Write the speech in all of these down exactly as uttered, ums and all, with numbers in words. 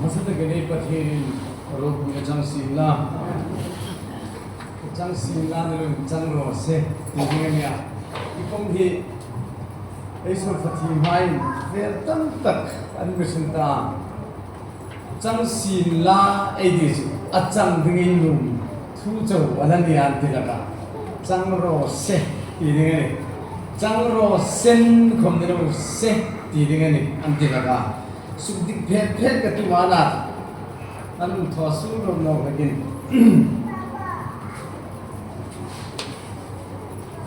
Hmasa takin ei Pathienin ropuina chang sien la. Chang sien la, ni lo chang raw se, ti ding a nih a. I khom hi ei sawr fak thiem hmain vel tam tak an mi hrilta. Chang sien la ei ti chu a chang dingin nuom thu chau a la nih an ti hlak a. Chang raw se, ti ding a nih. Chang raw sen khom ni lo se, ti ding a nih an ti hlak a. Sukdik phet phet ka tum a na. An thaw sung ro naw ka gin.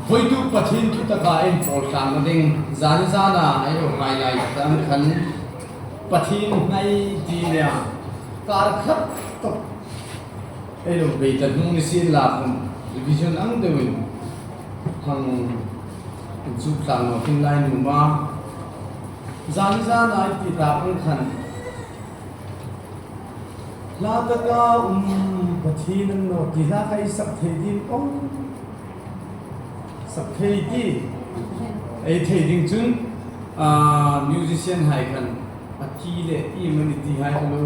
Voituk Pathien thu taka inpawl tlangna ding, zan zana ei lo hai lai ta ang khan Pathien hnai ti nia. Kar khat tawk ei lo bei ta hnung ni sien la khom revision ang deuin hang inchuk tlang naw khin lai nuom a. Zan zana ei ti ta ang khan hla taka um Pathien a ni naw ti hla ka ei sak thei ding aw. Sak thei ti. Ei thei ding chun, a, musician hai khan a key le i mani ti hai a lo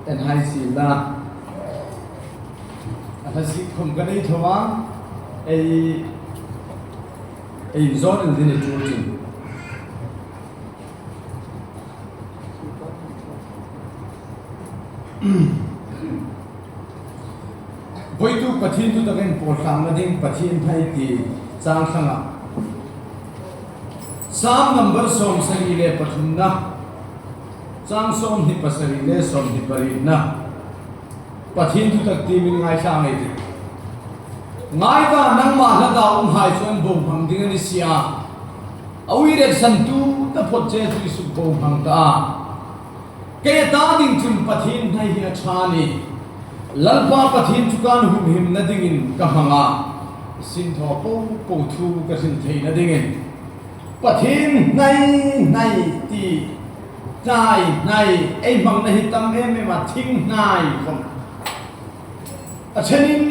en hai sien la. A hla ziek khom ka nei tho a. Ei, ei zawng ding ni chu chin. Voituk Pathien thu taka inpawl tlangna ding Pathien hnai ti chang thlanga. Sam number sawmsari le pathumna. Chang sawmhni pasari le sawmhni parietna. Pathien thu tak ti min ngaithla ngei ti. Ngai ta, nangma hla ta um hai chu an bohmang ding a ni si a. A uiret san tu ta phot che chu i suk bohmang ta. Kei ta ding chun Pathien hnai hi a ṭha ni. Lalpa Pathien chu kan humhimna dingin ka hmang a. Sin thaw po po thu ka hril theina dingin. Pathien hnai, hnai ti, hnai, hnai, ei hmangna hi tam em em a, thing hnai khom. A ṭhenin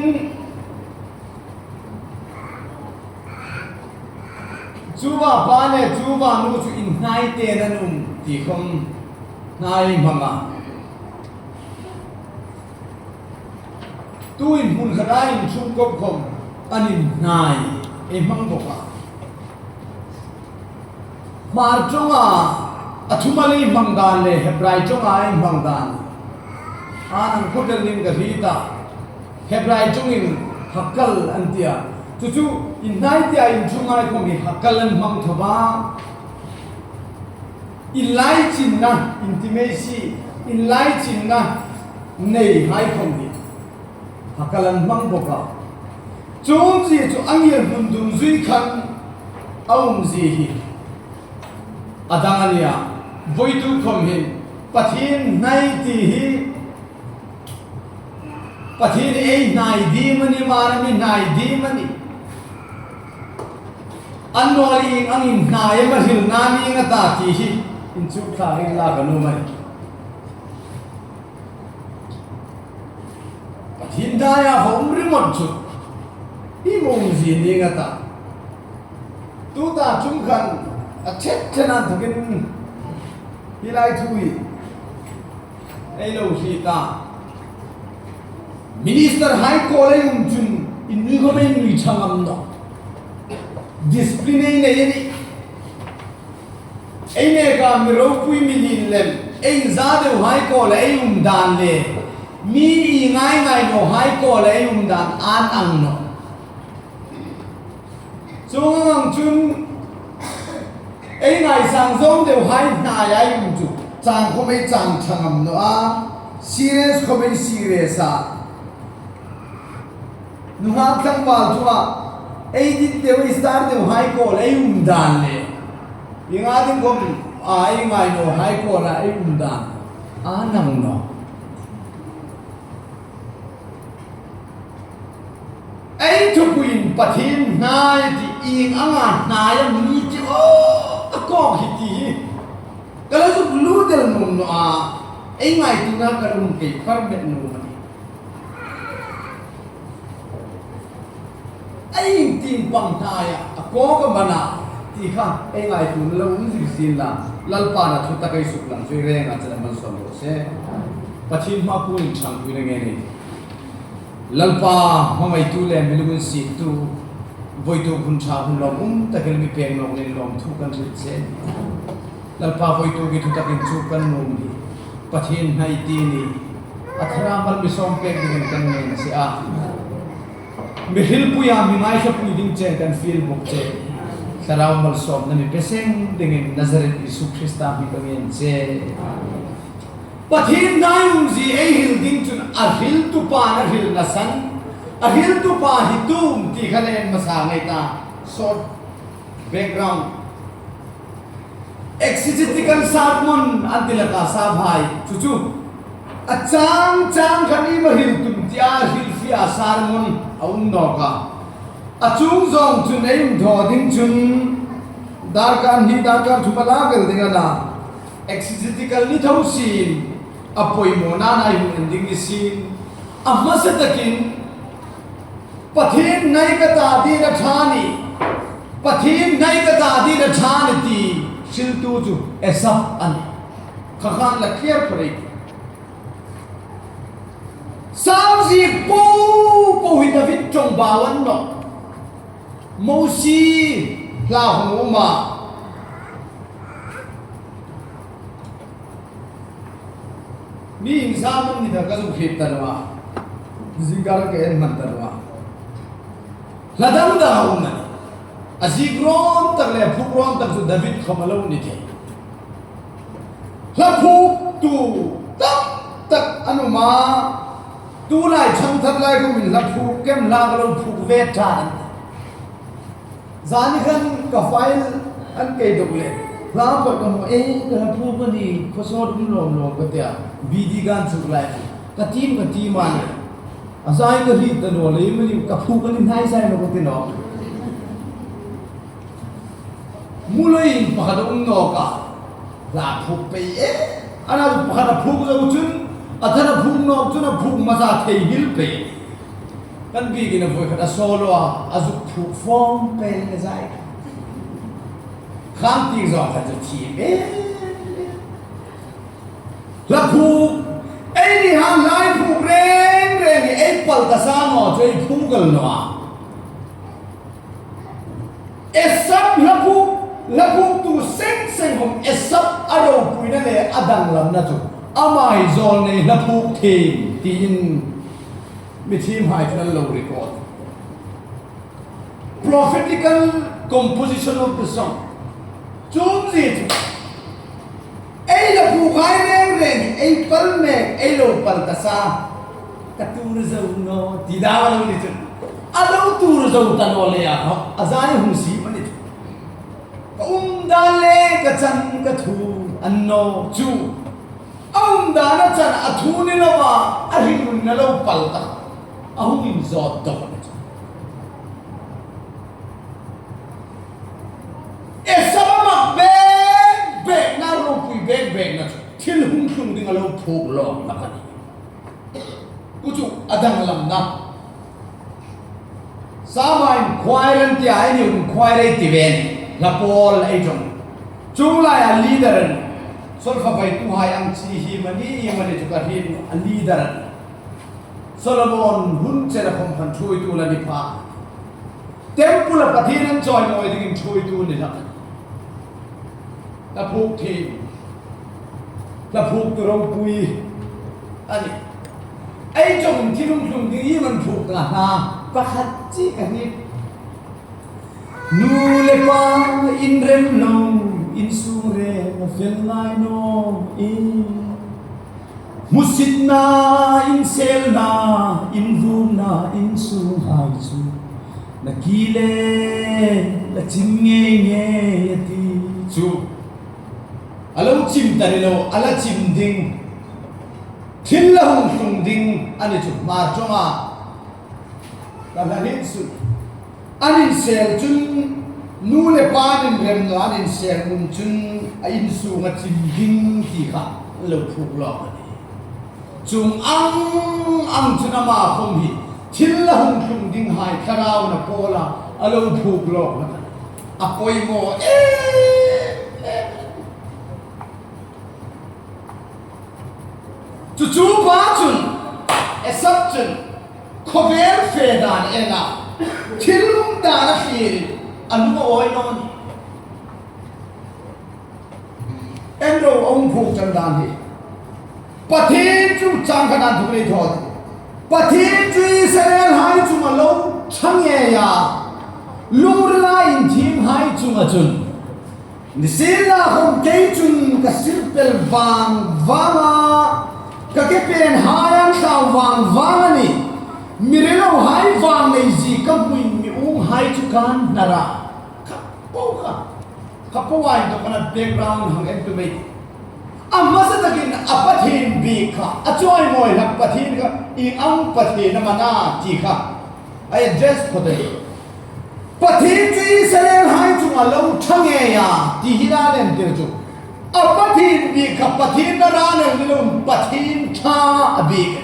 chuva pa le chuva nu chu inhnai tein an um ti khom hnai hmang a. Tuin hmun khata inchung kop khom an inhnai ei hmang bawk a. Hmar ṭawnga a thumal ei hmang dan le Hebrai ṭawnga ei hmang dan a nang khawvel ning ka hriet a. Hebrai ṭawngin hakal an ti a. Chu chu inhnai tia inchunghai khom hi hakal an hmang tho a. Inlaichinna, intimacy, inlaichinna neihai khom hi hakal an hmang bawk a. Chu umzie chu a ngirhmun dungzui khan a umzie hi a dang a nih a. Voituk khom hin Pathien hnai ti hi Pathien ei hnai ding am a ni, Mara mi hnai ding am a ni? An naw leh ieng angin hnai am a hrilna ni nga ta ti hi inchuk tlang inla ka nuom a nih. Pathien hnaia va um ringawt chu i mawng zie ni nga ta. Tuta chung khan a ṭhet ṭhena thukin hi lai thu hi ei lo hriet ta. Ministerhai kawl ei um chun innui khom ei nui ṭha ngam naw. Discipline ei nei a nih. Ei neka mi ropui mi lien lem, ei inza deuhai kawl ei um dan le mi i ngai ngai nawhai kawl ei um dan an ang naw. Chuong ang chun ei ngaisang zawng deuhai hnaia ei um chu chang khom ei chang ṭha ngam naw a, serious khom ei serious a. Nunghak tlangval thua ei dit deu, ei star deuhai kawl ei um dan le i nga ding khom a, ei ngai nawhai kawla ei um dan an ang naw. Ei thupuiin Pathien hnai ti ieng anga hnai am ni ti aw a kawk hi ti hi ka la zuk lut el nuom naw a, ei ngaituona ka lung kei far met nuom a nih. Ei iengtin pang hnaia a kawk am a na ti kha ei ngaituo lo um zing sien la. Lalpan a thu tak ei suklang chu ei rêng a, chun a malsawm raw se. Pathien hmaa kuomah ṭhangpuina ngei ei nih. Lalpa hmangaitu le mi lunginsiettu, voituk hun ṭha hun lawmum tak el mi pêk nawk leiin lawmthu kan hril che. Lalpa, voituk i thu takin chu kan nuom hi Pathien hnai ti ni, a thara mal mi sawm pêk dingin kan ngên che a. Mi hrilpui a, mi ngaithlapui ding chen kan fiel bawk che. Thlarau malsawmna mi pe seng dingin Nazareth Isu Krista hmingin kan ngên che. Pathien hnai umzie ei hril ding chun a hriltupa'n a hrilna san, a hriltupa hi tu am ti kha en masa ngei ei ta. Short background. Exegetical sermon an ti laka sa hai chu chu. A chang chang khan iem a hril tum tia hrilfie sermon a um nawk a. A chuong zawng chun ei um thaw ding chun darkar hni darkar thum a la vel ding a na. Exegetical ni tho sien, a poimawna nei hun en ding ni sien. A hmasa takin Pathien hnai ka ta dingin a ṭha ni, Pathien hnai ka ta dingin a ṭha ni ti hriltu chu Asaph a nih. Kha khan la clear phawt ei tih. Sam ziek po po hi David ṭawngbau a ni nawh. Mosie hla hung um a. Mi hing sa man ni ta ka zuk hriet ta naw a. Zingkar ka en hman ta naw a. Hla dang dang a um a nih. A ziek rawn tak le a phuok rawn tak chu David khawm a lo ni thei. Hla phuoktu tam tak an um a. Tulai ṭhangthar lai khawmin hla phuok kem hla ka lo phuok ve ṭha an ti. Zani khan ka file an kei dawk le, hla pawt ka hmu, "Ei, ka hla phuok a nih, khawsawt um lawm lawm," ka ti a, B D kan chuk lai chu. Ka tim, ka tim a le. A zai ka hriet ta naw le, mani ka phuok a ni hnai zai naw ka ti nawh. Mu loin pakhat a um nawk a. Hla phuok pei e. Ana chu pakhat a phuok zo chun, a thara phuok nawk chun a phuok hmasa thei hmel pei. Kan biekin a voi khat a saw lo a, a zuk phuok fawm pei le zai. Khang tieng zawng khat chu thiem e. Hla phuok, eini hang hla phuok reng reng hi ei pal ta sa naw chu ei phuok el naw a. Asaph hla phuok, hla phuoktu seng seng khawm Asaph a ropuina le a danglamna chu ama hi zawlnei hla phuok thiem tiin mi thiemhai chun an lo record. Prophetical composition of the song. Chuong zie chu ei hla phuokhai reng reng, ei pal mek, ei lo pal ta sa. Ka tuor zo naw, ti dam a lo ni chu. A lo tuor zo ta naw le a, a zai hung si mani chu. Ka um dan le ka chan ka thu a ni naw chu. A um dan a chan a thu ni lo a, a hringnun a lo pal ta. A hung inzawt dawk a ni chu. Asaph a mak bek bek na, ropui bek bek na chu thil hung tlung ding a lo phuok lawk hlak a nih. Chu chu a danglamna. Sama inquiry an ti a, eini inquiry ei ti ve a nih. Hla pawl ei ṭawng. Chuong laia leader a nih. Solfa vaituhai ang chi hi mani, mani chu ka hriet a leader a nih. Solomon hun chena khawm khan ṭhuoitu la ni pha. Temple-a Pathien an chawimawi dingin ṭhuoitu ni hlak. Hla phuok thiem, hla phuoktu ropui a nih. Ei ṭawngin thil hung tlung ding hi man phuok ta hla pakhat chi ka hriet. Nu le pa inrem lo, insung rem a fel ngai naw e. Hmusitna, inselna, invukna, insunghai chu nakie le la chim ngei ngei a ti chu. A lo chim ta ni lo, a la chim ding. Thil la hung tlung ding a ni chu Hmar ṭawnga. Ka hla hriet suh. An insel chun, nu le pa an inrem naw, an insel nun chun a insunga chim ding ti kha lo phuok lawk a nih. Chuong ang ang chun ama khawm hi thil la hung tlung dinghai thlarauin a pawl a, a lo phuok lawk hlak a nih. A poimaw em em. Chu chu pa chun, Esau chun, khawvel fe dan en a, thil um dan a hriet, a lung a awi naw a nih. En ro, a hung phuok chang dan hi. Pathien chu chang khat an thuk nei thaw. Pathien chu Israelhai chunga lo ṭha ngei a, lungrila inthienghai chunga chun. Nisienlakhawm kei chun ka sir pel vang vang a, ka ke penhai an tlau vang vang a nih. Mi rilohai vang nei zie ka hmuin mi umhai chu kan hnar a. Kha po kha. Kha po a inthawk khan a background hang en tum ei. A hmasa takin a Pathien biek kha, a chawimawi hlak Pathien kha, ieng ang Pathien am a na ti kha a address phawt a nih. Pathien chu Israelhai chunga lo ṭha ngei a, ti hi la len tir chu. A Pathien biek kha Pathien a ra nel ni lo, Pathien ṭha a biek.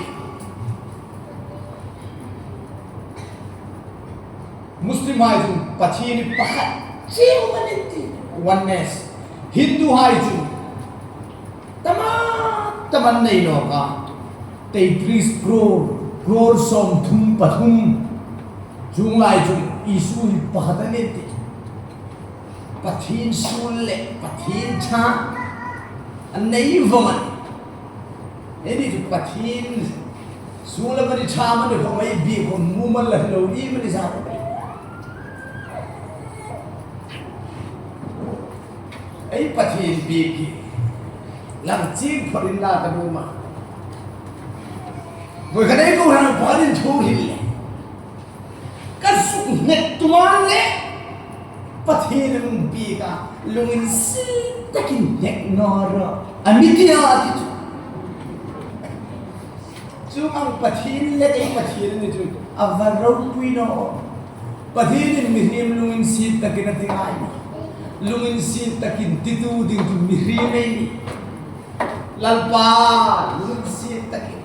Muslimhai chun Pathien hi pakhat cheu a nih ti, oneness. Hinduhai chun tama tama nei lo kha, teitris crore, crore sawmthum pathum. Chuong lai chun Isu hi pakhat a nih ti. Pathien suol le Pathien ṭha an nei vawng a nih. Ei ni chu Pathien suol amani ṭha amani khawm ei biek khawm mumal la lo ni mani sa. Ei Pathien biek hi lang ching phawt inla ka nuom a. Voi kha dei ko ran pa din thu hin le. Ka suk hnek tum a le, Pathien a lung biek a, lunginsiet takin hnek naw ro. A mi ti a ti chu. Chuong ang Pathien le kei Pathien ni chu a va ropui naw. Pathienin mihriem lunginsiet takin a ti ngai. Lunginsiet takin titu ding chu mihriem ei ni. Lalpa, lunginsiet takin.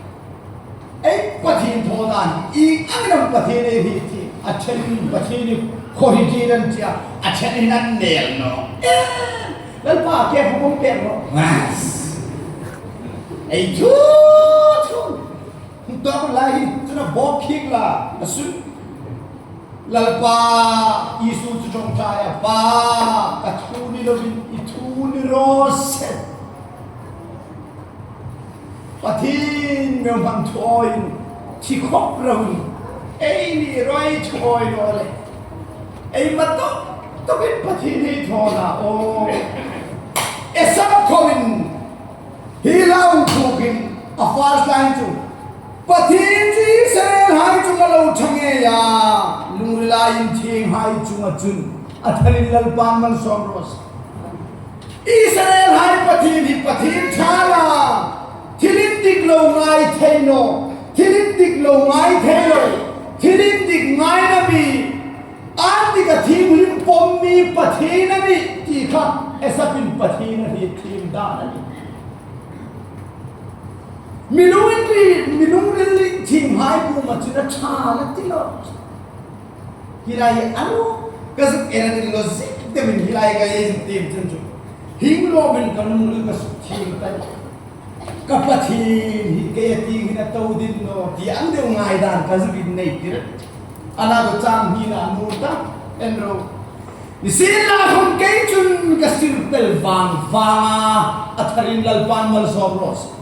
Ei Pathien thaw dan, ieng ang am Pathien ei hi ti, a ṭhenin Pathien hi khaw hi ti nan tia, a ṭhenin an nel naw. Eh, Lalpa ke hung pek naw. Mas. Ei thu thu. Hung tawk lai hi, chu na bawk khik la, a sun. Lalpa, Isu chu ṭawngṭai a, Pa, ka thu ni lovin, i thu ni raw se. Pathien mi hmang thu awiin, thi khawp ro in, ei ni rawi thu awi naw le. Ei ma tawk tawkin Pathien hei thaw la aw. Esau khawmin, hi la hung thukin, a first line chu, Pathien chu Israelhai chunga lo ṭha ngei a, lungrila inthienghai chunga chun, a tharin Lalpan malsawm raw se. Israelhai Pathien hi Pathien ṭha la, thil indik lo ngai thei naw, thil indik lo ngai thei lo, thil indik ngaina mi, an dik a thienghlim pawm mi Pathien a nih ti kha, Esau-in Pathien a hriet thiem dan a nih. Mi lungril, mi lungril inthienghai kuoma chun a ṭha la ti lo. Hi lai hi a lo, ka zuk en a ni logic deuin hi lai ka ei zuk tiem chun chu. Hieng lawmin ka lungril ka suk thiem ta. Ka Pathien hi kei a ti hin a to ding naw ti ang deu ngaidan ka zuk innei tir. A na chu chang hnina a nuom ta, en ro. Nisienlakhawm kei chun ka sir pel vang vang a, a tharin Lalpan malsawm raw se.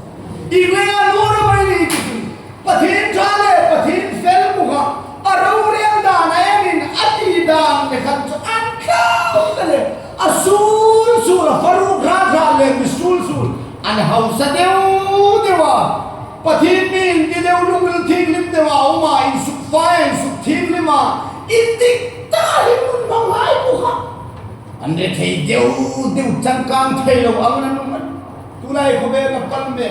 Ieng leia nuom am ei ni ti chun, Pathien ṭha le Pathien fel bawk a, a rorel dan a emin a ti dan le khan chu an tlau ta le, a suol suol, a faruk hrat hrat le mi suol suol an hausa deu deu a. Pathien mi inti deu, lungril thienghlim deu a um a, insuk fai, insuk thienghlim a, indik ta hi hmun hmanghai bawk a. An rethei deu deu, changkang thei lo ang an um a. Tulai khawvel a pal me.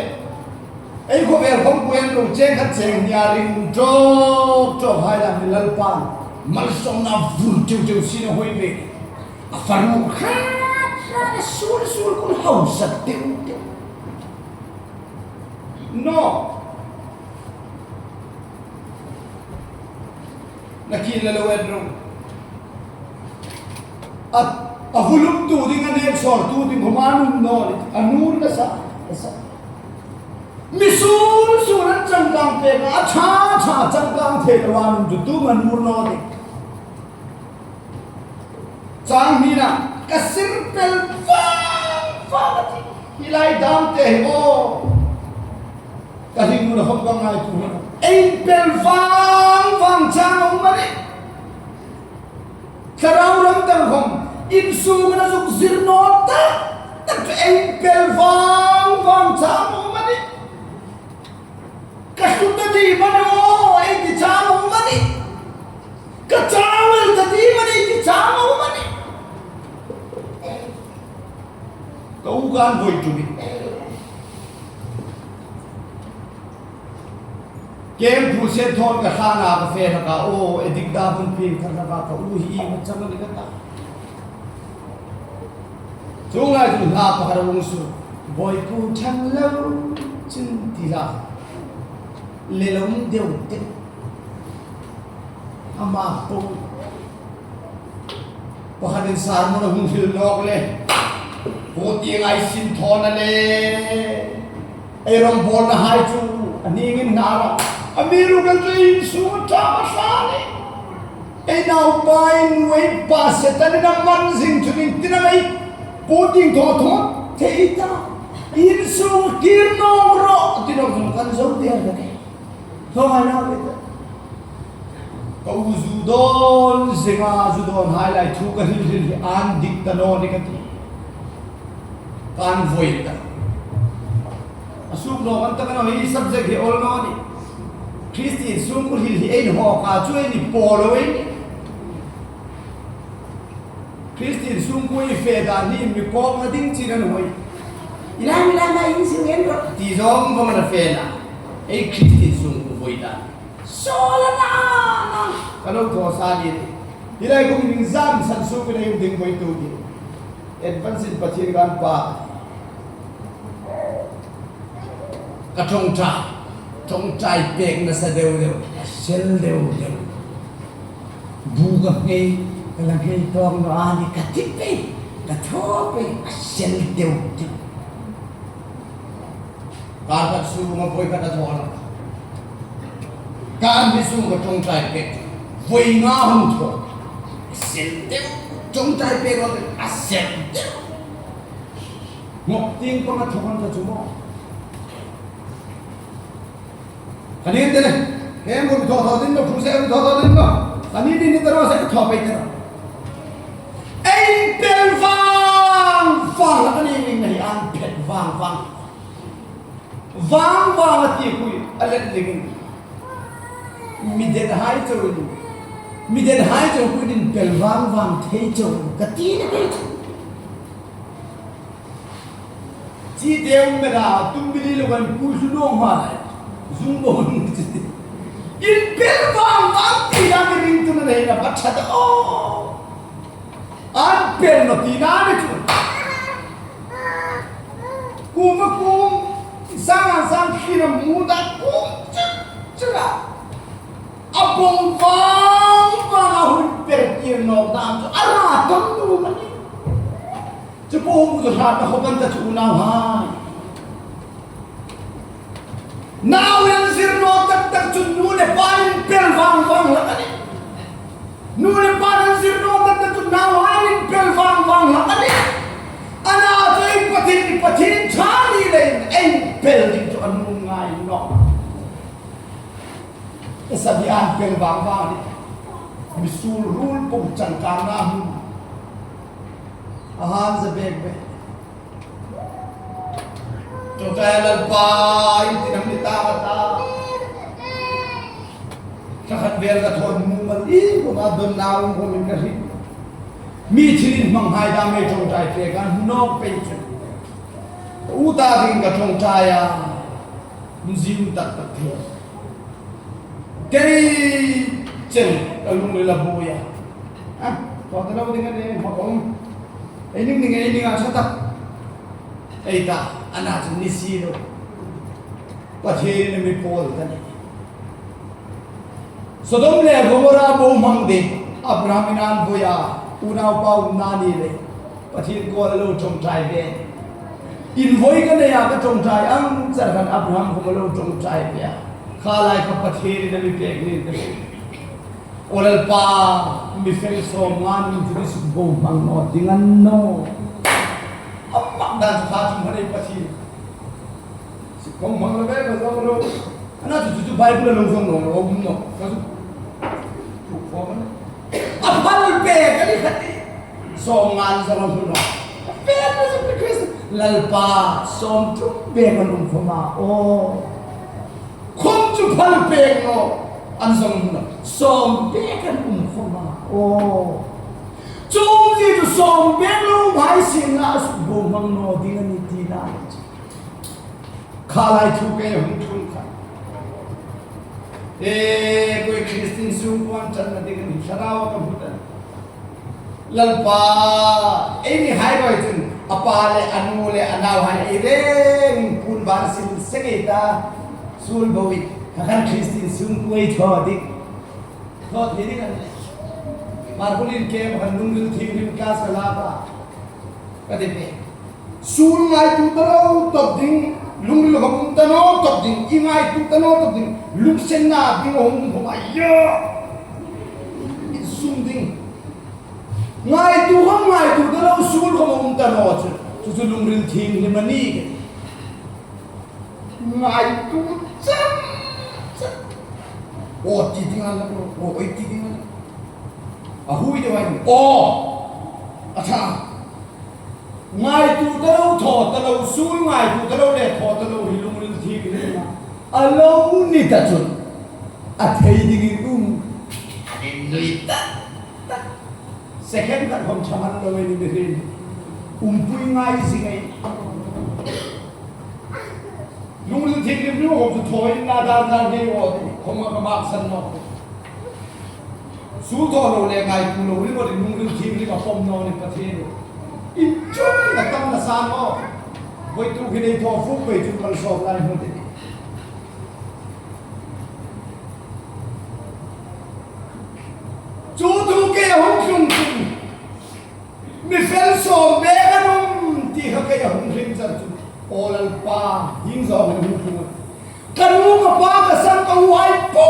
Ei khawvel khawm kuo en lo, cheng khat cheng hnia ring ṭawk ṭawk hai la mi Lalpan malsawmna vur tiu tiu sin a hoi ve. A faruk hrat hrat a suol suol kun hausa tiu tiu. Naw. Na kien la lo en ro. A, a vulumtu ding, a nek sawrtu ding khawm a nuom naw ni, a nuom nasa, nasa. Mi sun sun an changkang pek a, a ṭha ṭha changkang thei lo an um chu tu man mur naw ding. Chang hnina, ka sir pel vang vang a ti. Hi lai dam te hi aw. Ka hringnun a khom ka ngaituo. Ei pel vang vang chang a um a nih. Thlarau ram dang khom, insung a zuk zir naw tak tak chu ei pel vang vang chang a um a nih. Ka hlu ta ti mani aw, ei ti chang a um a nih. Ka chang el ta ti mani, ei ti chang a um a nih. Ka u kan voi tu mi. Kem phu se thon ka thana ka fe na ka o, edik da bun pin ka na ka ka u hi ma chang ni ka ta. Chunga chu hla pakhat a hung suok. Boipu thang lo chin ti la. Le lo deu te. Ama po. Pakhatin sermon a hung hril nawk le. Pu ti ngai sin thawn a le. Ei rawngbawlna hai chu a ning inhnar a. Amiruokchu insung a ṭha a hla ni. Ei naupa in ei pa Setan in a man zing chu ning tina mei. Pu ti thaw thaw thei ta. Insung kir nawk ro ti nawk chu kan zo der ka ni. Thaw hai nau le. Ka u zu dawn zinga zu dawn hai lai thu ka hril hril hi an dik ta naw ni ka ti. Kan voi ta. A suk naw kan ta ka naw hi subject hi awl naw ni. Christian sungkuo hril hi ei hawk a chu ei ni po lo ei ni. Christian sungkuo i fe dan hi mi kawkna ding chin a nuoi. Ila mi la ma in sing en ro. Ti zawng vawng a na fe na. Ei Christian sungkuo voi dan. Saw la na na. Ka lo thaw sa ni. Hi lai kum ning zan san suk nei ding voi tu ni. Advance in Pathien kan pa. Ka ṭawngṭai, ṭawngṭai pek nasa deu deu, a sel deu deu. Bu ka ngei, ka la ngei tawng naw a ni ka ti pei, ka thaw pei, a sel deu deu. Kar khat sunga voi khat a thaw la. Kar hni sunga ṭawngṭai pek, voi nga hung thaw. A sel deu, ṭawngṭai pek lo, a sel deu. Ngok ting panga thaw kan ka chu maw. Ka ni te le. He mo thaw thaw ding lo, phu se thaw thaw ding lo. Ka ni ni ni ta ro se thaw pei ta ro. Ei pel vang vang la ka ni ni nei an pel vang vang. Vang vang a ti kui a let dingin. Mi den hai chau ni. Mi den hai chau kui din pel vang vang thei chau. Ka ti ni thei chau. Chi deu me ra tum bili lo kan ku su no ma. Zung bo ni chi. In pel vang vang ti la mi ring tu na nei na ba cha da o. An pel no ti na ni chu. Ku ma ku sang an sang khi na mu da ku chu chu la. A bong vang vang a hun pel ti no da chu a ra tam nu ma ni. Chu po hung chu hrat na khawp an ta chu unauhai. Nau an zir naw tak tak chu nu le pa in pel vang vang hlak a nih. Nu le pa an zir naw tak tak chu nauhai in pel vang vang hlak a nih. Ana chu ei Pathien, Pathien ṭha ni leiin ei pel ding chu a nuom ngai nawh. Ka sa di an pel vang vang a nih. Mi suol ruol po changkang na hmun. A han za bek bek. Ṭawngṭai Lalpa, ieng tin am ni ta ka ta. Thla khat vel ka thaw mumal i kuoma donna um kuomin ka hriet. Mi thil inhmanghai dam ei ṭawngṭai pek an nawk pei chu. U ta ding ka ṭawngṭai a. Zing tak tak thei. Kei chen ka lungril a buoi a. A, thaw ta lo ding a nih, hma ka um. Ei ning ning, ei ning a ṭha tak. Ei ta, ana chu ni si lo. Pathienin a mi pawl ta ni. Sodom le Gomorra bo hmang ding. Abraham in an buoi a. Unaupa umna ni le. Pathien kuoma lo ṭawngṭai ve. Invoi ka nei a, ka ṭawngṭai ang char khan Abraham khawm a lo ṭawngṭai ve a. Kha lai kha Pathienin a mi pek ni ta. Aw Lalpa, mi fel sawmnga nun chu i sukbohmang naw ding a ni nawh. A mak dan chu kha chu hmangai Pathien. Sukbohmang lo ve ka zawng lo. Ana chu, chu, chu Bible lo zawng lo, lo um naw. Ka chu. Chu khawm a ni. A phal pek a ni kha ti. Sawmnga an zawng a hmu naw. A fel na chu Krist. Lalpa, sawmthum bek an um khawm a. Aw. Khawm chu phal pek naw. An zawng a hmu naw. Sawm bek an um khawm a. Aw. Chuong chu sawm bek lo um hai sien la a sukbohmang naw ding a ni ti na. Kha lai thu kei hung tlung kha. E, koi Christian sungkuo an ṭanna ding a ni, thlarau ka hmu ta. Lalpa, eini hai ruok chun, a pa le, a nu le, a nauhai ei rengin puon var sil seng ei ta, suol bo i, kha khan Christian sungkuo ei thaw ding. Thaw thei ding a ni. Markulin ke khan lungril thienghlim class ka la ta. Ka ti pei. Suol ngaituo ta lo tawp ding, lungril khawm um ta naw tawp ding, i ngaituo ta naw tawp ding, lunginsenna ding a hung hung a ya. Insum ding. Ngaituo khawm ngaituo ta lo, suol khawm um ta naw chu. Chu chu lungril thienghlim a ni. Ngaituo chang chang. Aw ti ding a la, aw, aw ti ding a la. A hui deu a ni. Aw. A ṭha. Ngaituo ta lo, thaw ta lo, suol ngaituo ta lo le thaw ta lo hi lungril thienghlim a lo ni ta chun a thei dingin um. A ni nui ta ta. Second khat khawm ṭha hman lo ei ni mi hrim. Umpui ngai zing ei. Lungril thienghlim ringawt chu thaw inla dar dar ngei aw ti khawm ka maksan nawh. Suol thaw lo le ngaituo lo ringawt lungril thienghlim a pawm naw ni Pathien. Inchuk a tam nasa naw. Voituk hin ei thaw fuk pei chun malsawm lai hmu ti. Chu thu kei a hung tlung chun. Mi fel sawm bek an um ti kha kei a hung hrim char chu. Aw Lalpa, hieng zawng hin hung tlung. Ka nu ka pa ka sang ka uai po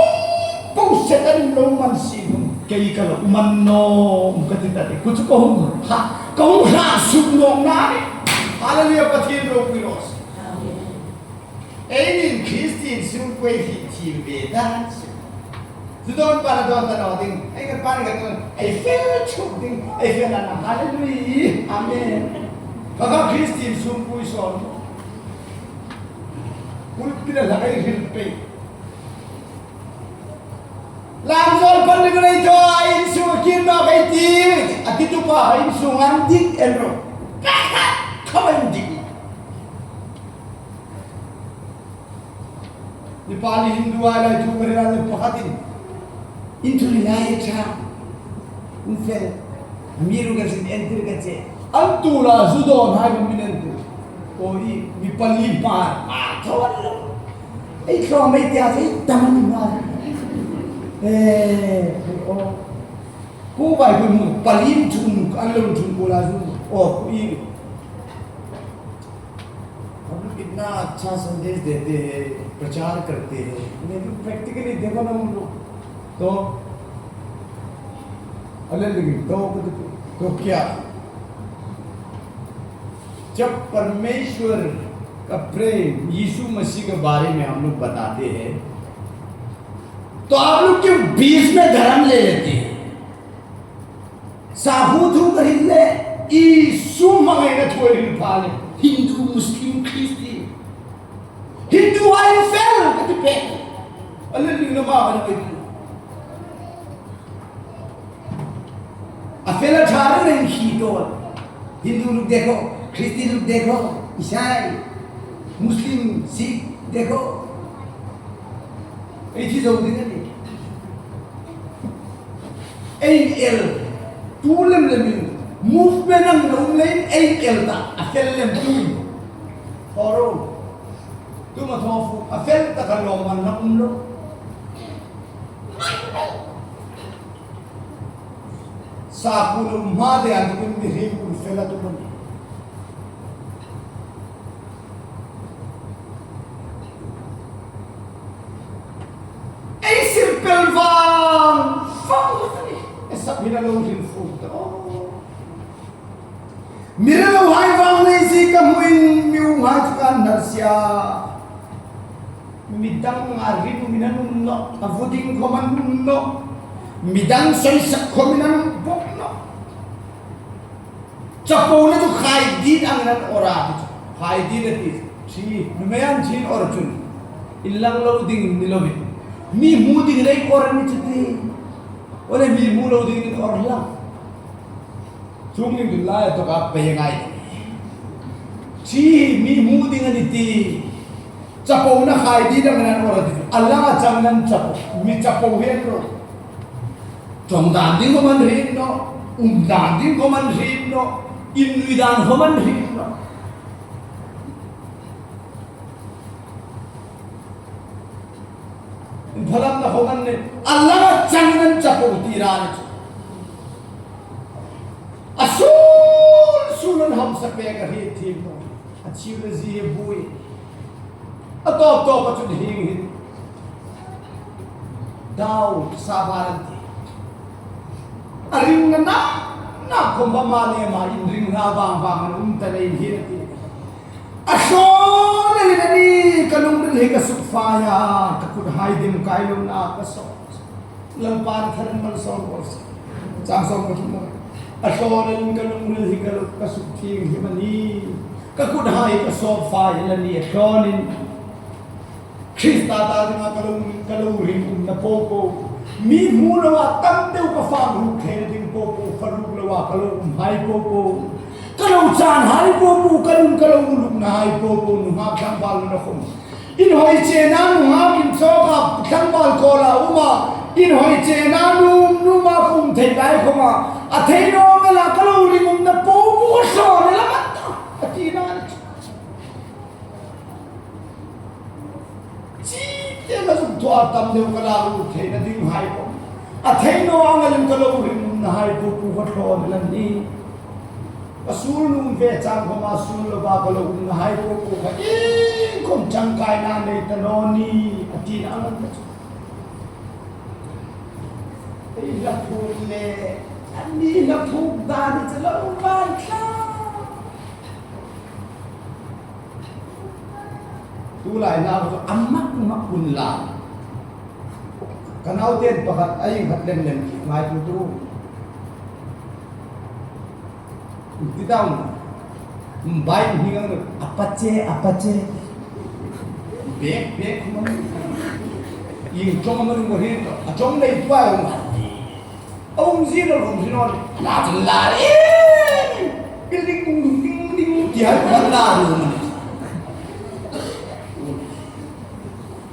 po Setan lo man si hung. Kei ka lo man nawm ka ti ta ti. Kut chu ka hung ha. Ka hung ha suk nawm na ni. Hallelujah, Pathien ropui raw se. Eini Christian sungkuo ei thiem ve dan chu. Zu dawn pa la dawn ta naw ding. Ei ka pa ni ka dawn. Ei fel chuk ding. Ei fel a na. Hallelujah. Amen. Kha kha Christian sungkuo ei sawn. Pulpit-a la ei hril pei. Lam zawl pan ni ka nei thaw a insung a kir nawk ei ti. A ti tu pa insung an dik en ro. Ka kha kha ma indik. Nepali Hindu ai lai thu ka hril a le pakhatin. In thu ni lai e cha. In fel. Amiruokchu ka zin entir ka che. An tu la zu dawn hai ka min entir. Ko i mi pali hmar. A thaw an lo. Ei thaw mei tia ei tam an hmar. Eh, o. Ko bai ko mu pali thum an lo thum ko la zu. O, ko i. हम लोग कितना अच्छा संदेश देते हैं, प्रचार करते हैं, लेकिन प्रैक्टिकली देखो ना हम लोग तो अलग लगे, तो, तो क्या? जब परमेश्वर का प्रेम, यीशु मसीह के बारे में हम लोग बताते हैं, तो आप लोग क्यों बीच में धर्म ले लेते हैं? Sakhuo thu ka hril le, Isu hmangaina thu ei hril pha le, Hindu, Muslim, Christian. Hindu hai fel ka ti pek. A le ling na ma ka ti. A fel a ṭha reng khi to. Hindu लोग देखो, क्रिश्चियन लोग देखो, ईसाई, मुस्लिम, सिख देखो। Ei thi zo ding a nih. Ei el, tu lem lemin, movement ang lo um leiin ei el ta, a fel lem tu. Horo. Tu ma thaw fu, a fel ta ka lawmman na um lo. Sakhuo lo um hma de an kum mi hring kum fel a tu man. Min a lo hril fuk ta. Mi rilo hai vang nei si ka hmuin mi u hai chu kan nar sia. Midang a ring min an um nawh, a vu ding khom an um nawh. Midang soisak khom min an um bawk nawh. Chapona chu khai ding angin an awr a ti chu. Khai ding a ti. Thi, nuhmei an thin awr chun. Inlang lo ding ni lovin. Mi hmu ding lei awr a ni chu ti. Ole mi hmu lo ding in awr hlak. Chung ning dun lai to ka pe ngai. Thi mi hmu ding a ni ti. Chapona khai ding angin an awr a ti chu. A langa chang nan chapo. Mi chapo hi an ro. Ṭawng dan ding khom an hriet nawh, um dan ding khom an hriet nawh, innui dan khom an hriet nawh. Inphalamna khom an nei, a langa chang nan chapo ti ra ni chu. A sul sul an hamsa pek a hriet thiem nawh. A chil le zie bui. A tawp tawp a chun hieng hin. Dau sa bar an ti. A ringna na, na khom ba ma le ma in ringna vang vang an um ta nei hi a ti. A hrawn a ni ka lungril hi ka suk fai a, ka kut hai dim kai lo na ka sawt. Lalpan thar an malsawm bawk si. Chang sawm ka thum. A hrawn a ni ka lungril hi ka lo ka suk thieng hi mani. Ka kut hai ka sawp fai a ni a hrawn in. Krista ta dinga ka lo, ka lo ring umna po po. Mi hmu lo a tam deu ka fak ruk thei ding po po, fa ruk lo a ka lo um hai po po. Ka lo chan hai po po, ka lung ka lo lukna hai po po, nunghak tlangval na khom. Inhawi chena nunghak in chawka tlangval kawla um a. Inhawi chena nu, nu ma kum thei lai khom a. A thei naw ngala ka lo ring umna po po hrawn a la mat ta. A ti na. Chite ka zuk tuar tam deu ka la ru theina ding hai po. A thei naw ang a lim ka lo ring umna hai po po ka thawn lan ni. Ka sul nung ve chang khom a sul lo ba ka lo umna hai po po ka iengkhom changkaina nei ta naw ni. A ti na ang an ka chu. Ei la phuk le, an ni la phuk dan ni chu lo man tla. Tulai na chu a mak mak hun la. Ka nauten pakhat a ieng khat lem lem khi ngai tu tu. Ti dang. Bai ni ngang a pache, a pache. Bek, bek, khum. Ieng chong man mo hin. A chong nei tu ai. A um zin a um zin on. La, la, eh. Ding, ding, ding, ding, ding. Ti hai, la, la, la.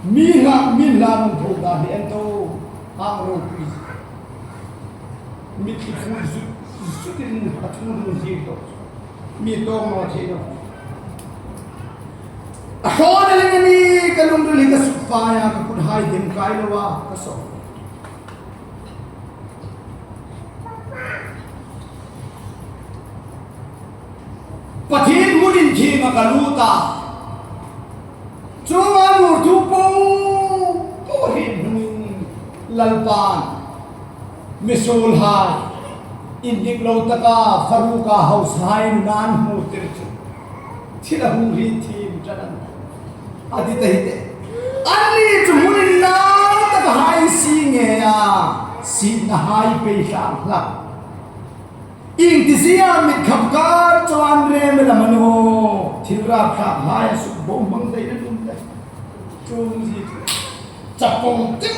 Mi hla, mi hla nung tho da hi en to. Hang ro pi. Mi ki pu zu, zu tin a tu nung zin to. Mi to mo thei no. A hrawn a ni ka lungril hi ka suk fai a, ka kut hai dim kai lo a, ka sawt. Pathien hmun inthienga ka lut a. Chuong a hmu thu po po hi hnuin Lalpan misuol hai, indik lo taka faruka hausa hai nun an hmu tir chu. Thil a hung hriet thiem ṭan an. A ti ta hi te. Anni chu hmun inla taka hai si nge a, sina hai pei hlak hlak. Ieng ti sia mit khap kar chuan rem la mano. Thil rap hlak hai a suk bo mang dai na tum ta. Chung zi chu. Chapo te.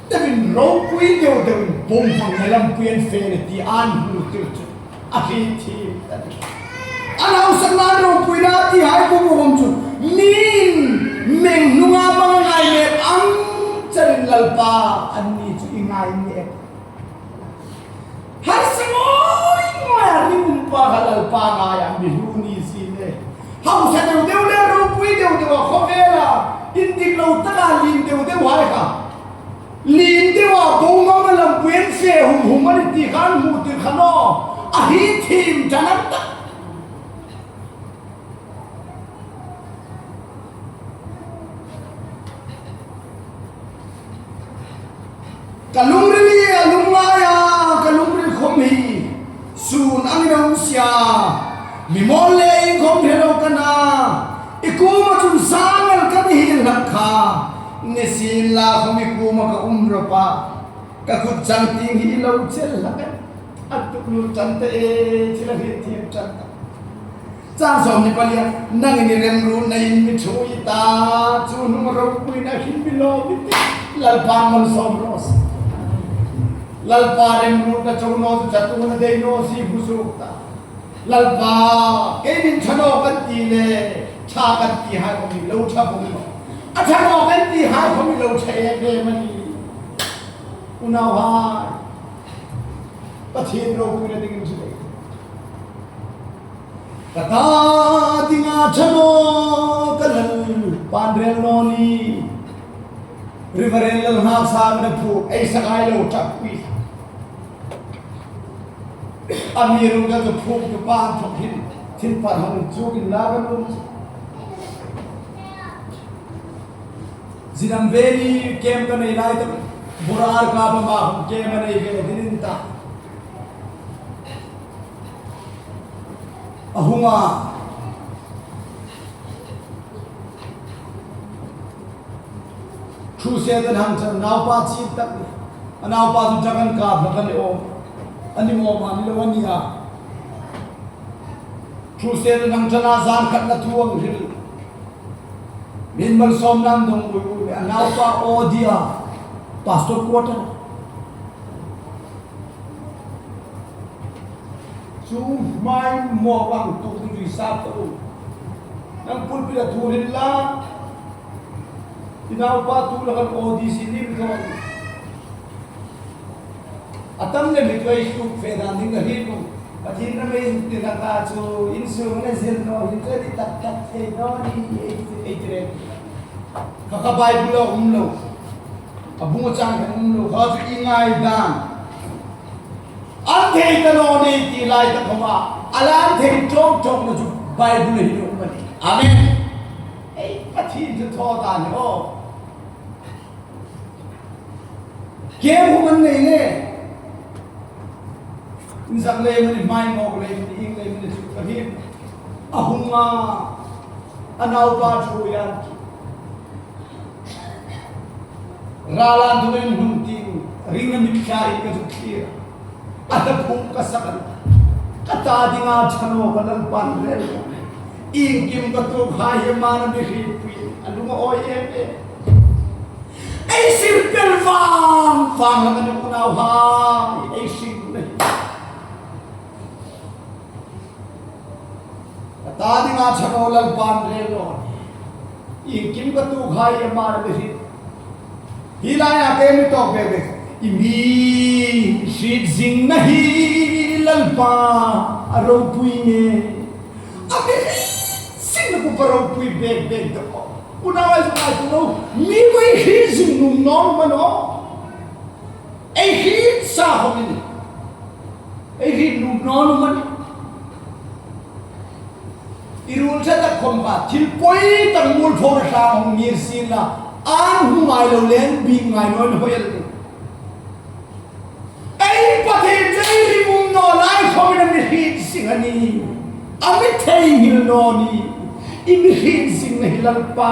Tevin ropui deu deu bawm hmang na lampui an fe le ti an hmu tir chu. A hriet thiem ta ni. An hausa nan ropuina ti hai bu bu hawm chu. Min meng hnunga mang ngai mek ang charin Lalpa anni chu i ngai mek. Harsa ngoi ngoi a ringum pa kha Lalpa ngai a mi hlu ni si le. Hausa deu deu le ropui deu deu a khawvela. Indik lo taka lien deu deu hai kha. Lien deu a bo mang a lampui an fe hum hum a ni ti khan hmu tir kha naw. A hriet thiem ṭan an ta. Ka lungril hi a lungngai a, ka lungril Chun ang i dong sia, mi mawl le inkhawm hre lo ka na, i kuoma chun sâng el ka ni hi hlak kha, nisienlakhawm i kuoma ka um rawp a, ka kut chang tieng hi i lo chel hlak a, a tuklut ṭan ta e, thil a hriet thiem ṭan ta. Chang sawmhni palia, nangin i remruotnain mi ṭhuoi ta, chu hnunga ropuina hin mi lawm i tih. Lalpan malsawm raw se. Lalpa remruotna chau naw chu chatuona dei naw si bu suok ta. Lalpa, keinin ṭha naw kan ti le, ṭha kan ti hai khawm i lo ṭha bawk naw. A ṭha naw kan ti hai khawm i lo ṭha em em a nih. Unauhai, Pathien ropuina dingin chu dei. Ka ta dinga ṭha naw ka Lalpan rel naw ni. Reverend Lalnghaksangin a phuok, ei sakai lo ṭap pui. Amiruokchu phuoktu pa inthawk hin thil pahran chu inla ka nuom. Zinam veli kem ka nei lai tak, bora ar ka ba ma hung kem a nei ve dingin ta. A hung a. Crusade an hang chang, naupa chim tak ni. A naupa chu drug an kap hlak a ni awm. A ni awm a ni lo a ni a. Crusade an hang chang a, zan khatna thu an hril. Min malsawmna an dong ui ui. A naupa aw dia. Pastor quarter. Chu hmai maw bang tu tu dui sap ta u. Nang pulpit-a thu hril la. I naupa tu la kan O D C nim thaw. A tam le mi tuai tu fe dan ding ka hril u. Pathien na mei ti na ka chu insung le zir naw hin chu ti tak tak thei naw ni ei, ei ti reng. Kha kha Bible-a um lo. A bung chang kha um lo. Kha chu i ngai dan. An thei ta naw ni ti lai ta khawma, a la an thei ṭawk ṭawkna chu Bible-a hin a um a nih. Amen. Ei, Pathien chu thaw ta ni aw. Kem hung an nei le. Inzak le mani, hmai mawk le mani, ing le mani chu ka hi. A hung a, a naupa ṭhuoi an ki. Ral an dungin hung tieng, ringna mitthla in ka zuk thlir. A ta phuk ka sak a. Ka ta dinga ṭha naw ka Lalpan rel. Iengkim ka tuok hai hi ama na mi hrietpui. A lung a awi em em. Ei sir pel vang vang la ka ni unauhai. Ei sir na hi. Ka ta dinga ṭha naw Lalpan rel naw. Iengkim ka tuok hai ama na mi hriet. Hi laia kei mi tawk bek bek. I mi hriet zingna hi Lalpa a ropui nge. A mi hriet zingna kupa ropui bek bek ta ko. Unauhai, zuk ngai tu lo. Mi ko ei hriet zing nuom naw am a ni naw. Ei hriet sa khawmin. Ei hriet nuom naw am a ni naw. I ruol ṭha tak khawm kha, thil poi tak muolpho hra hung ngir sien la, an hung ngai lo le an bik ngai naw in hoi el. Ei Pathien chu ei ringum naw lai khawmin a mi hriet zing a nih. A mi theinghil naw nih. I mi hriet zingna hi Lalpa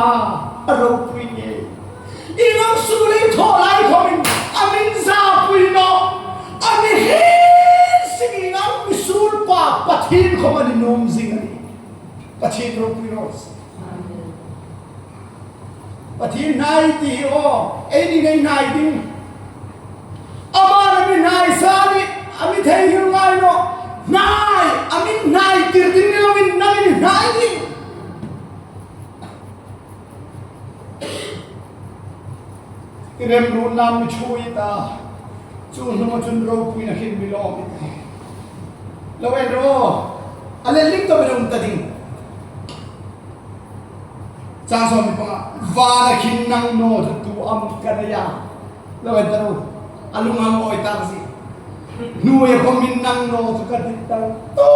a ropui nge. I nang su le thaw lai khawmin a min zapui naw. A mi hriet zing, i nang mi suol pa Pathien khawm a ni nuom zing a nih. Pathien ropui raw se. Pathien hnai ti hi aw, ei ni ngei hnai ding. Ama na mi hnai sa ni, a mi theinghil ngai naw. Hnai, a mi hnai tir ding ni loin nang i hnai ding. I remruotna mi ṭhuoi ta, chu hnunga chun ropuina hin mi lawm i tih. Lo en ro, a lel lim tawp a um ta ding. Chang sawmhni panga, vana khin nang naw chu tu am ka nei a. Lo en ta ro, a lung a awi tak si. Hnuoia khawmin nang naw chu ka dit ta. Tu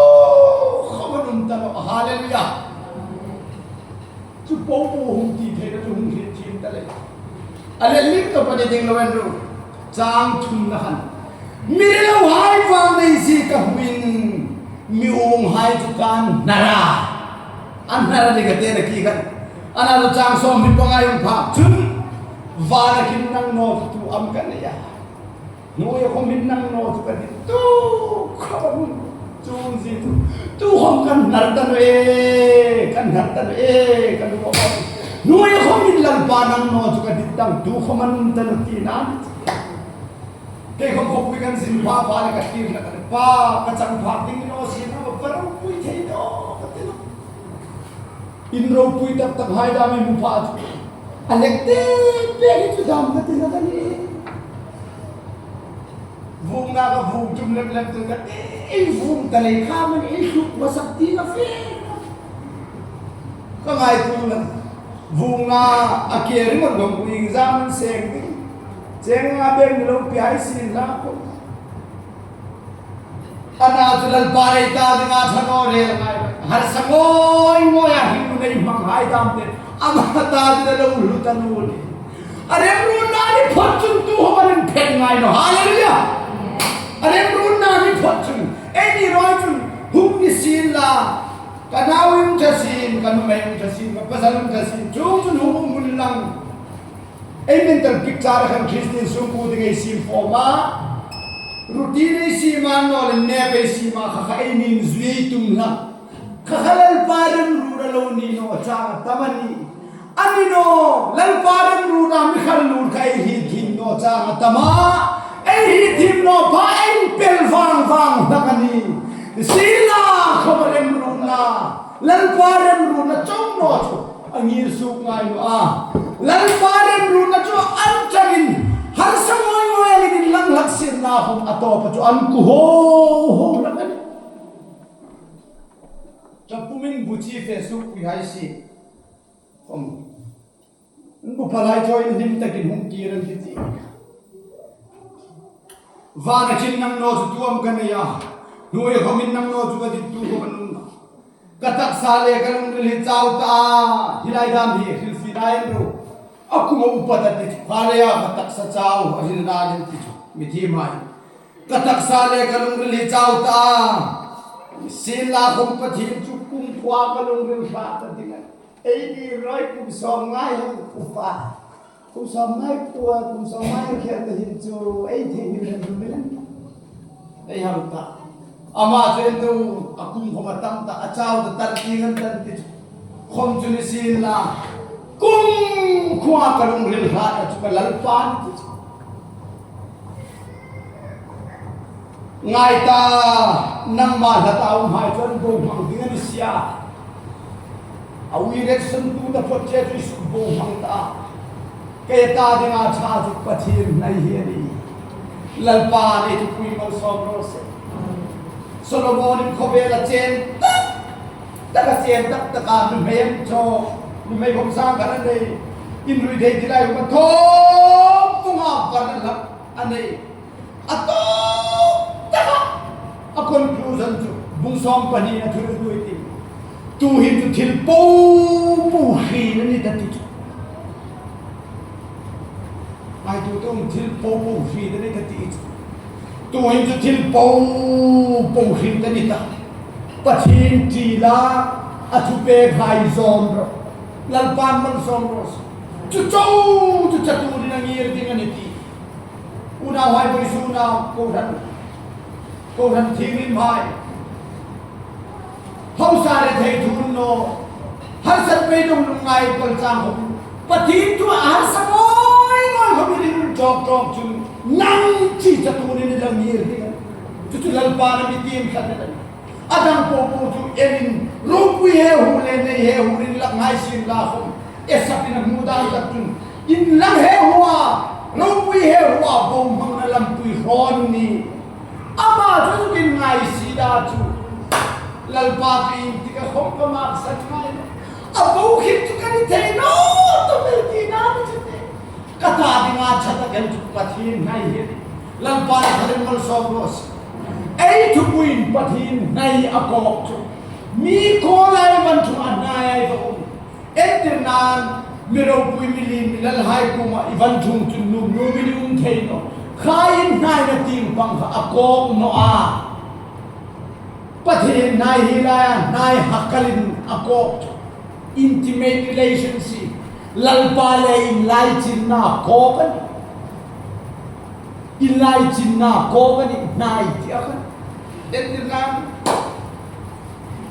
khawm a um ta naw, hallelujah. Chu po po hung ti theina chu hung hriet thiem ta le. A lel lim tawp a ni ding lo en ro. Chang thumna khan. Mi rilohai vang nei si ka hmuin. Mi unghai chu kan hnar a. An hnar a ni ka ti naw khi khan. Ana lo chang sawmhni panga hung phak chun, vana khin nang naw chu tu am ka nei a. Hnuoia khawm hin nang naw chu ka dit tu khawm a ni. Chuong zie chu, tu khawm kan hnar ta naw e, kan hnar ta naw e, kan hnar ta naw e. Hnuoia khawm hin Lalpa nang naw chu ka dit dang tu khawm a ni ta naw tina. Kei khawm khawpui kan zin pha pha le ka thlir hlak a, Pa, ka chang phak ding naw si naw, ka ropui thei naw ka ti naw. In ropui tak tak hai dam i hmu pha chu, a lek te pek hi chu dam ka ti hlak a nih. Vuongna ka vuong tum lem lem tu ka ti, ei vuong ta lei kha man ei hluk hmasak ti ka fe. Ka ngaituo la. Vuongna a ke ringawt lo, exam an seng ding. Cheng nga bek ni lo pi hai sien la khawm. Ana chu Lalpa ei ta dinga ṭha naw rel ngai. Harsa ngoi ngoi a hring nei hmang hai dam te, ama ta dinga lo hlu ta naw ni. A remruotna ni phawt chun tu khawm a rem phet ngai naw. Hallelujah. A remruotna ni phawt chun, ei ni ruok chun, hung ni sien la. Ka nau um ṭha sien, ka nuhmei um ṭha sien, ka pasal um ṭha sien, chuong chun hung um hun lang. Ei mental picture khan Christian sungkuo ding ei siem fawm a. Routine ei siem a, naw le nep ei siem a, kha kha ei ni inzui tum hlak. Kha kha Lalpa remruotna lo ni naw chang a tam a nih. A ni naw, Lalpa remruotna mi khal lur kha ei hriet thiem naw chang a tam a. Ei hriet thiem naw pha ei pel vang vang hlak a nih. Sien la khawm remruotna, Lalpa remruotna chau naw chu a ngir suok ngai naw a. Lalpa remruotna chu an changin harsa ngoi ngoi a ni ding lang hlak sien la khawm a tawpa chu an ku ho ho hlak a nih. Ṭap pumin bu chi fe suokpui hai sien. Khawm. An bu phalai chawi hlim takin hung kir an ti ti. Vana khin nang naw chu tu am ka nei a. Hnuoia khawm hin nang naw chu ka dit tu khawm a ni naw. Ka taksa le ka lungril hi chau ta a. Hi lai dam hi hrilfie lai an ro. A kum a upa ta ti chu. Kha le a ka taksa chau a hril na ding ti chu. Mi thiem hai. Ka taksa le ka lungril hi chau ta a. Sien la khawm Pathien chu kumkhuoa ka lungril hrat ta ding a. Ei ni ruok kum sawmnga hang upa. Kum sawmnga puo, kum sawmnga khel ta hin chu ei thei hin ran dum milan. Ei hang ta. Ama chu en tu a kum khawm a tam ta, a chau ta tar ti ngan tan ti chu. Khawm chu ni sien la. Kumkhuoa ka lungril hrat a chu ka Lalpa ni ti chu. Ngai ta, nangma hla ta um hai chu an bohmang ding a ni si a. A ui election tu ta phawt che chu i suk bohmang ta. Kei ta dinga ṭha chu Pathien hnai hi a nih. Lalpan ei thupui malsawm raw se. Solomon in khawvela chen tak tak a chen tak tak a nuhmei an thaw. Nuhmei khawm sang khat a nei. Inrui thei ti lai khawm a thaw. Tunga var a hlak a nei. A tawp taka a conclusion chu bung sawm pahni a thil dui ti. Tuhin chu thil po po hriet a ni ta ti chu. Ai tu tu thil po po hriet a ni ta ti chu. Tuhin chu thil po po hriet a ni ta. Pathien ti la a thupek hai zawm ro. Lalpan malsawm raw se. Chu chau chu chatu ding a ngir ding a ni ti. Unauhai, vawisuna kohran, kohran thienghlim hai. Hausa le thei thun naw. Harsat pei dong lungngai kol chang khawm. Pathien thu a harsa ngoi ngoi khawm i ring ṭawk ṭawk chun nang chi chatu ni ni lang hi hi. Chu chu Lalpan a mi tiem khat a ni. A dang po po chu enin, ropui he hu le nei he hu ring lak ngai sien la khawm. E sap in a hmu dan tak chun. In lang he hu a, ropui he hu a, bohmangna lampui hrawn ni. Ama chu chu in ngai si da chu. Lalpa chu in ti ka khawm ka mak san ngai. A bo khit chu ka ni thei naw, tu mel ti na ni chu te. Ka ta dinga ṭha tak el chu Pathien hnai hi. Lalpa le khalin malsawm raw se. Ei thupuiin Pathien hnai a kawk chu. Mi kawlai man chu a hnai ai va um. Entirnan mi ropui mi lien mi lalhai kuoma i van thung chun nuom nuom i um thei naw. Kha in hnaina tieng pang kha a kawk naw a. Pathien hnai hi laia hnai hakalin a kawk. Intimate relationship. Lalpa le inlaichinna kawk a nih. Inlaichinna kawk a nih, hnai ti a khan. Den din lam.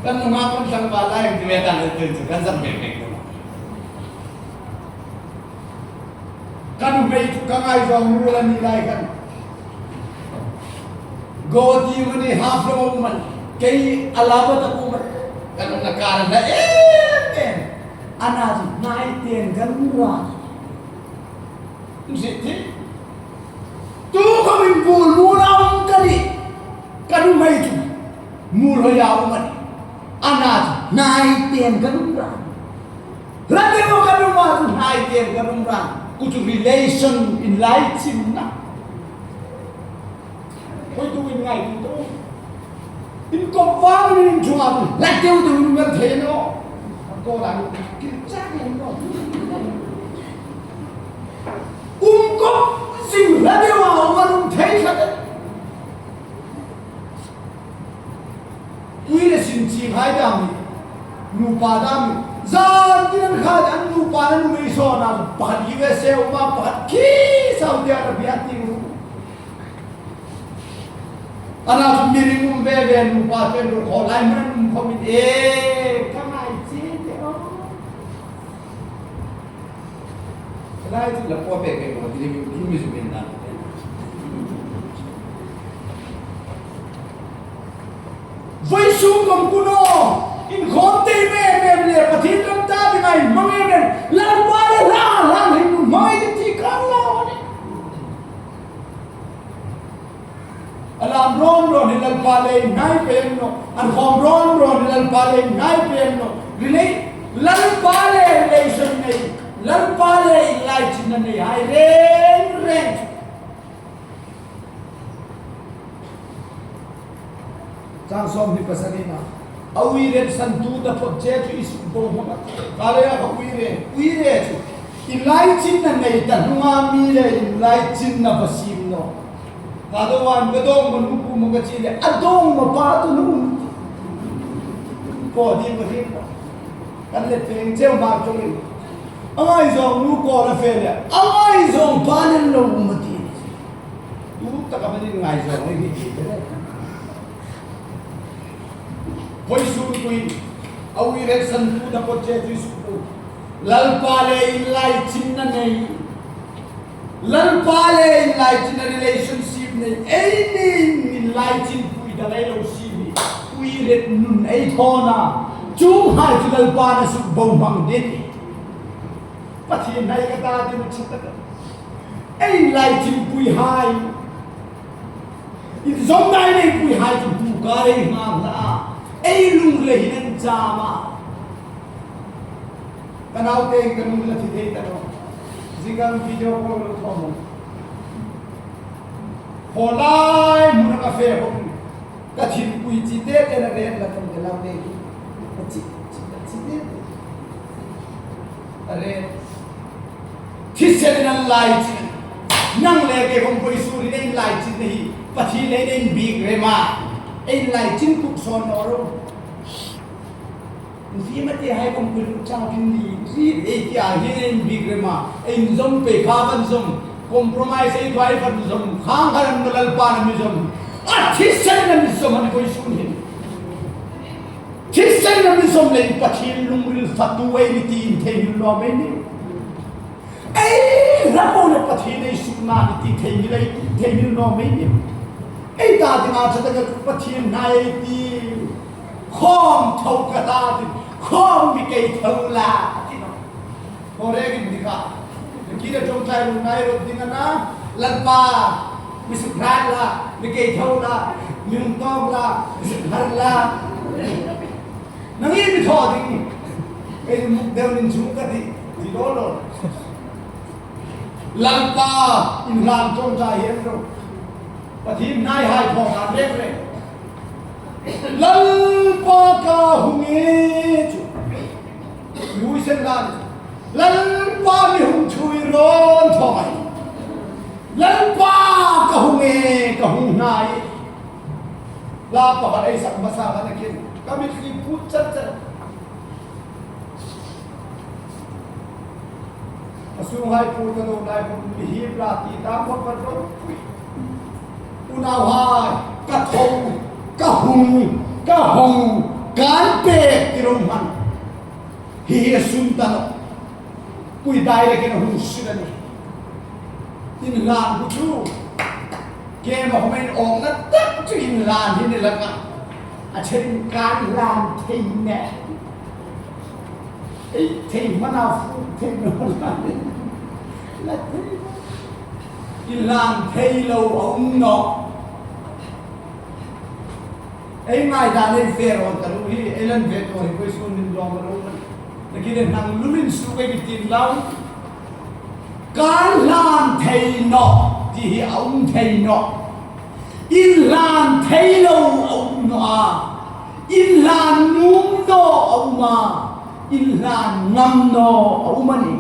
Kan nunga kan tlangval lai ang ti ve dan le tun chu kan zam bek bek. Ka nuhmei chu ka ngaizawng nu la ni lai khan. Go ti mani half lo man. Kei a la ba ta ku man. Kan na kar na em em. Ana chu hnai ten kan ra. Nsi ti. Tu ka min bul mu na um ka ni. Ka nuhmei chu. Mu lo ya um a ni. Ana chu hnai ten kan ra. Hla deu ka nuhmei chu hnai ten kan ra. Ku chu relation inlaichinna. Hoi tu in ngai tu tu. Inkop vang in chunga tu. Hla deu tu in ngai thei naw. Ko la ki chak ni naw. Inkop zing hla deu a um thei kha. Ui le sin chi hai dam ni. Nupa dam ni. Zan tin kha an nupa na nuhmei saw na pakhat U S A um a, pakhat khi Saudi Arabia ti u. Ana chu mi ring um ve ve nupa ten ro kho lai man um kho min e. Ka ngai chi te o. Lai chu la po pe pe ko ti mi mi zu min na. Voi sung kom kuno. In khom te me me le Pathien ram ta di ngai ma me me. Lalpa le la la hin ma ngai ti ka lo ni. A lam rawn rawn hi Lalpa le hnai pei an nawh. An khawm rawn rawn hi Lalpa le hnai pei an nawh. Relate, Lalpa le relation nei, Lalpa le inlaichinna nei hai reng reng. Chang sawmhni pasarina. A uiret santu taphot che chu i sukbo hmang a. Ka le a ka uire, uire chu. Inlaichinna nei ta hnunga mi le inlaichinna va siem naw. Ka dawng an ka dawng ma nu ku ma ka chi le, a dawng ma pa tu nu. Ko di ma hi. Kan le peng cheu ma chungin. A ngaizawng nu ko la fe le, a ngaizawng pa le lo ma ti. Tu taka manin ngaizawng ni ti. Voi sung kuin, a uiret santu taphot che chu i sukbo. Lalpa le inlaichinna nei. Lalpa le inlaichinna relationship nei. Ei ni inlaichinpui dang ei lo siem hi. Uiret nun ei thawn a. Chuonghai chu Lalpan a sukbo hmang ding. Pathien hnai ka ta ding a chak tak. Ei inlaichinpui hai. Inzawmna ei neipui hai chu bu ka rei nghal a. Ei lungrila hin an cham a. Ka naute ka nu la thi thei ta naw. Zing khan video call lo thaw mawng. Khaw lai hmuna ka fe hawk. Ka thilpui chi te te na ren la tawm te lam te. Ka chi, chi, ka chi te te. A ren. Thisen an laichin. Nang le kei khom koi suri nei laichin nei. Pathien le nei bik rem a. Ei laichin kuk sawn naw ro. Zi ma te hai khom koi lu chau tin ni. Zi ei ti a hi nei bik rem a. Ei zom pe kha van zom. Compromise ei tuai van zom. Khang kha ran Lalpa na mi zom. A thisen na mi zom an koi sun hin. Thisen na mi zom le Pathien lungril fatu ei ni ti thei hin lo mei ni. Ei, la ko le Pathien ei sukna ni ti thei ni lei, thei ni lo mei ni. Ei ta ding a chata ka Pathien hnai ei ti. Khawm tho ka ta ding. Khawm mi kei tho la ti naw. Ko re gin di ka. Ki da jong chai lu nai ro ding a na. Lalpa. Mi suk hrat la. Mi kei tho la. Mi hung tawk la. Mi suk har la. Nang i mi thaw ding. Ei muk deu nin chung ka ti. Ti lo lo. Lalpa inhlan tawng ta hian ro. Pathien hnai hai thaw ta rek rek. Lalpa ka hung e chu. Lui sen lan. Lalpa mi hung thui rawn thaw mai. Lalpa ka hung e, ka hung hnai. La pakhat ei sak hmasa khan a khin. Ka mitthli phut chat chat. A sunghai phut ka lo lai phut mi hi pla ti ta phut phut lo. Unauhai, ka tho, ka hung, ka hung, kan pek ti ro hman. Hi hi a sum ta naw. Pui dai le kena hung sila ni. Inhlan bu chu. Keima hung inawkna tak chu inhlan hi ni laka. A chen kan hlan thei ne. Ei thei mana fu thei no la. La thei. Inhlan thei lo a um naw. Ei ngai dan ei fe rawn ta lo hi, ei lan ve tawh hi, koi sun nim lawm a lo. Nakie le hnang lum insuk ei ti tin lau. Kan hlan thei naw, ti hi a um thei naw. Inhlan thei lo a um naw a. Inhlan nuom naw a um a. Inhlan ngam naw a um a nih.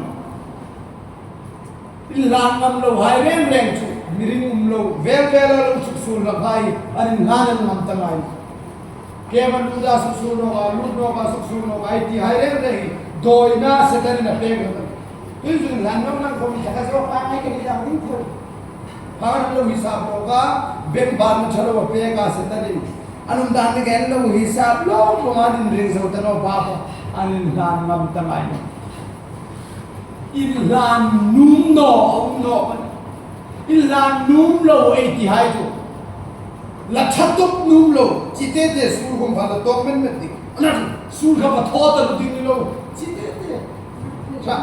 Inhlan ngam lo hai reng reng chu, mi ring um lo, vel vel a lo suksuol hlak hai, an inhlan an ngam ta ngai. Keima lut a suksuol nawk a, lut nawk a suksuol nawk a, ei ti hai reng reng hi, dawina Setanin a pek hlak. Tuhin chu inhlan ngam lang khom hi taka zo pa ngai ka ni dang ding tho. Hang lo hisap nawk a, beng ban na tha lo a pek a Setanin. An um dan ni ka en lo hisap lo, ko ma din ring zo ta naw pa pa, an inhlan ngam ta ngai. Inhlan nuom naw, a um naw. Inhlan nuom lo ei ti hai chu. La ṭha tawp nuom lo, chi te te suol khom kha la tawk men men ding. Ana suol kha ma thaw ta lo ding ni lo, chi te te. Ṭha.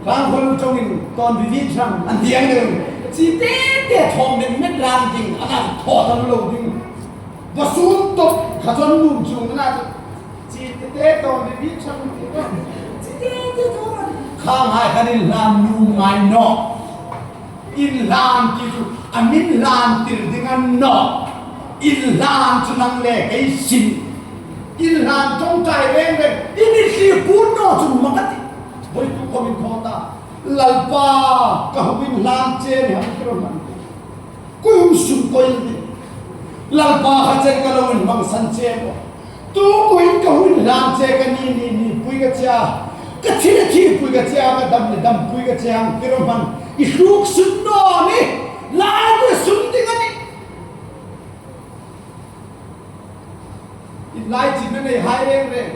Ṭha khom chawngin tawn vi vi ṭhang, an diang ding. Chi te te thaw men men ran ding, ana thaw ta lo ding. Va suol tawp kha chuan nuom chung na. Chi te te tawh ni bi chang ti va. Chi te te tawh. Khanghai khan inhlan nuom ngai naw. Inhlan ti chu a min hlan tir ding a ni naw. Inhlan chu nang le kei sin. Inhlan ṭawngṭai reng reng. I ni hli pun naw chu mak a tih. Voituk khom in thaw ta. Lalpa, ka hung inhlan che ni ham kiro man. Koi hung sum koi ding. Lalpa kha chen ka lo inhmangsan che maw. Tu koi ka hung hlan che ka ni ni ni pui ka che a. Ka thi le thi pui ka che a, ka dam le dam pui ka che a, ang ti ro hman. I hluk sun naw ni. Lai le sun ding a nih. Inlaichinna nei hai reng reng.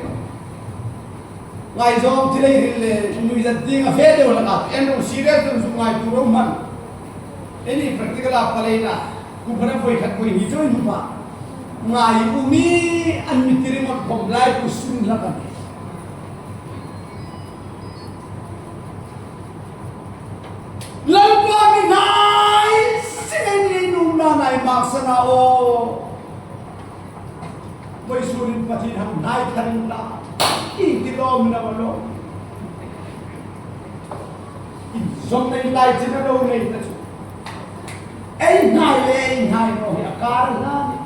Ngaizawng thil ei hril le nuizat ding a fe deu hlak a, en ro serious deu chu ngaituo ro hman. Eni practical a pal ei na, kum khat a voi khat voi hni chu ei hmu pha. Ngai um i an mi ti ringawt khom lai ku sun hlak a nih. Lalpa mi hnai zing ei ni, nuomna hnai maksan a aw. Vawisun hin Pathien hang hnai thar in la. Ieng ti lawm na ma lawm. Inzawm nei lai chin a lo nei ta chu. Ei hnai le ei hnai naw hi a kar a hla a nih.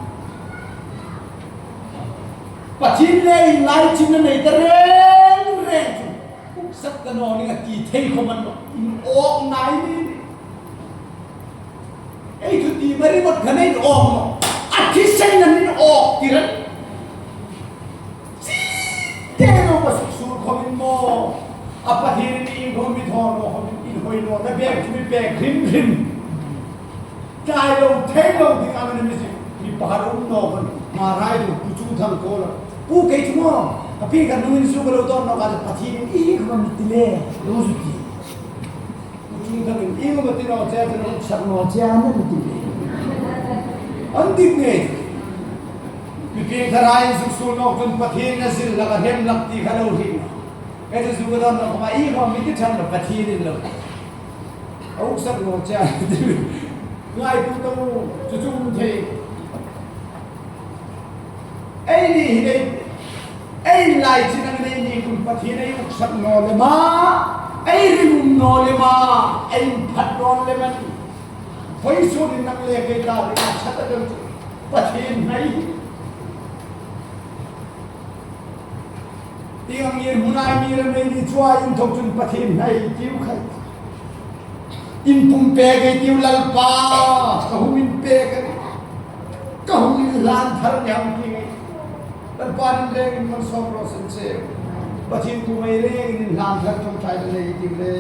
Pathien le ei lai chin a nei ta reng reng chu. Uksak ta naw ning a ti thei khom a ni naw. Inawk ngai ni. Ei thu ti ma ringawt kha nei awm naw. A thisen an inawk tir a nih. Chi te lo ka suksuol khom in maw. A Pathien in iengkhom mi thaw naw khom in, inhawi naw na bek chu mi pek hrim hrim. Tlai lo thei lo ding a mi ni mi si. Mi pakhat um naw khom in. Hmar hai chu Pu Chungthang ko la. Pu kei chu maw. Ka pi ka nungin su ka lo dawn naw ka Pathien in iengkhom mi ti le. Lo zu ti. Pu Chungthangin, iengkhom ti naw che, ti naw sak naw che, a ni ti. An dik ngei. Mi piengtharin suksuol nawk chun Pathien a zil hlak a hrem hlak ti kha lo hriet. Kei chu zu ka dawn naw khom a, iengkhom mi ti ṭhat lo, Pathienin lo. A uksak naw che, a ni ti. Ngaituo ta u, chu chu um thei. Eini hi nei, ei lai chin ang nei ni kun Pathien ei uksak naw lem a, ei ringum naw lem a, ei phat naw lem a nih. Vawisun hin nang le kei ta ring a ṭha ta deu chu Pathien hnai. Ieng ang hmun a mi ram ei ni chu a inthok chun Pathien hnai tiu khai. Inpumpek ei tiu Lalpa, ka hung inpek a nih. Ka hung Hlan thar ni hang ti. Lalpan rengin malsawm raw seng che. Pathien kuomah rengin hlan thar ṭawngṭaina nei ei tiu le.